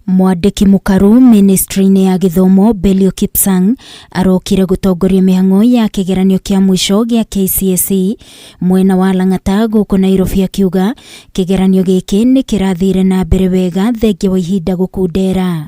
Mwandĩki mũkaru ministry-inĩ ya gĩthomo Belio Kipsang arokire gũtongoria mĩhang'o ya kĩgeranio kĩa mũico gĩa KCSE mwena wa Lang'ata gũkũ Nairobi, akiuga kĩgeranio gĩkĩ nĩ kĩrathire na mbere wega thengia wa ihinda gũkundera.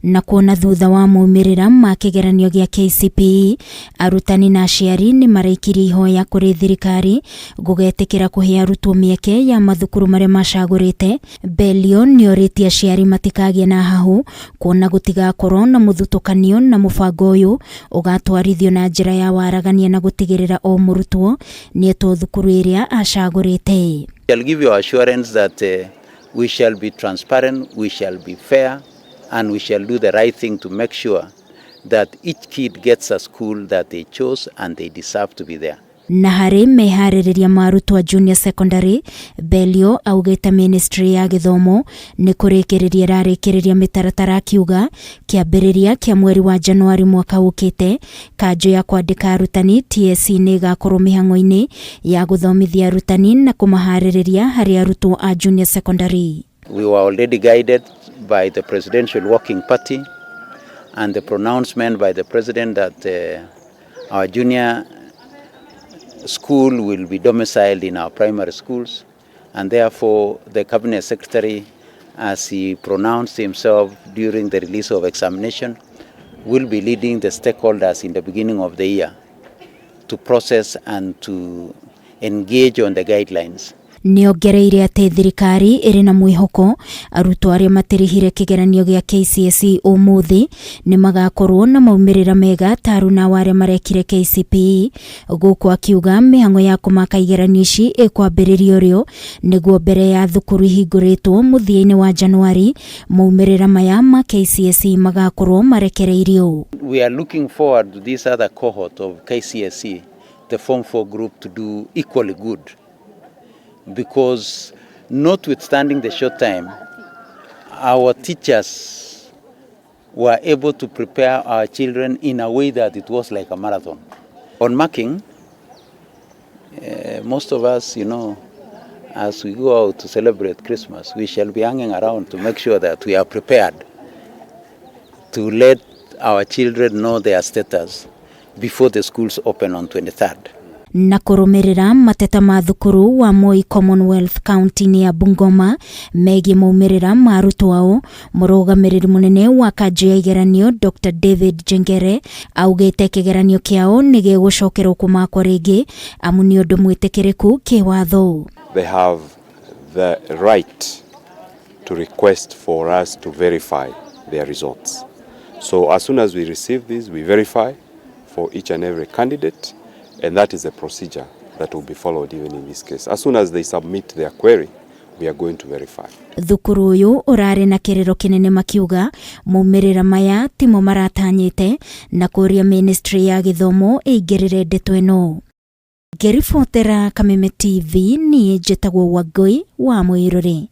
Na kuona thutha wa maumĩrĩra ma kĩgeranio gĩa KCPE, arutani na aciari nĩ maraikirie ihoya kũrĩ thirikari gũgetĩkĩra kũhe arutwo mĩeke ya mathukuru marĩa macagũrĩte. Belio nĩorĩtie aciari matikagĩe na hahũ kuona gũtigakorwo na mũthutũkanio, na mũbango ũyũ ũgatwarithio na njĩra ya waragania na gũtigĩrĩra o mũrutwo nĩetwo thukuru ĩrĩa acagũrĩte. Shall give you assurance that we shall be transparent, we shall be fair, and we shall do the right thing to make sure that each kid gets a school that they chose and they deserve to be there. Na harĩ meharĩrĩria ma arutwo a junior secondary, Belio augĩte ministry ya gĩthomo nĩ kũrĩkĩrĩria ĩrarĩkĩrĩria mĩtaratara, akiuga kĩambĩrĩria kĩa mweri wa Januari mwaka ũkĩte, kanjũ ya kwandĩka arutani TSC nĩ ĩgakorwo mĩhang'o-inĩ ya gũthomithia arutani na kũmaharĩrĩria harĩ arutwo a junior secondary. We were already guided by the Presidential Working Party and the pronouncement by the President that our junior school will be domiciled in our primary schools, and therefore the Cabinet Secretary, as he pronounced himself during the release of examination, will be leading the stakeholders in the beginning of the year to process and to engage on the guidelines. Nĩongereire atĩ thirikari ĩrĩ na mwĩhoko arutwo arĩa matirihire kĩgeranio gĩa KCSE ũmũthĩ nĩ magakorwo na maumĩrĩra mega ta aruna wa arĩa marekire KCPE, gũkũ akiuga mĩhang'o ya kũmaka igeranio ici ĩkwambĩrĩrio rĩo nĩguo mbere ya thukuru ihingũrĩtwo mũthia-inĩ wa Januari, maumĩrĩra maya ma KCSE magakorwo marekereirio. We are looking forward to this other cohort of KCSE, the Form 4 group, to do equally good, because notwithstanding the short time, our teachers were able to prepare our children in a way that it was like a marathon. On marking, most of us, as we go out to celebrate Christmas, we shall be hanging around to make sure that we are prepared to let our children know their status before the schools open on 23rd. Na kũrũmĩrĩra mateta ma thukuru wa Moi Commonwealth kaunti-inĩ ya Bungoma megiĩ maumĩrĩra ma arutwo ao, mũrũgamĩrĩri mũnene wa kanjũ ya igeranio Dr David Jengere augĩte kĩgeranio kĩao nĩ gĩgũcokerwo kũmakwo rĩngĩ amu nĩ ũndũ mwĩtĩkĩrĩku kĩwatho. They have the right to request for us to verify their results. So as soon as we receive this, we verify for each and every candidate, and that is the procedure that will be followed even in this case. As soon as they submit their query, we are going to verify. Thukuru ũyũ ũrarĩ na kĩrĩro kĩnene makiuga maumĩrĩra maya timo maratanyĩte na kũria ministry ya gĩthomo ĩingĩrĩre ndeto ĩno. Ngĩribotera Kameme TV, niĩ njĩtagwo Wangũi wa Mũirũrĩ.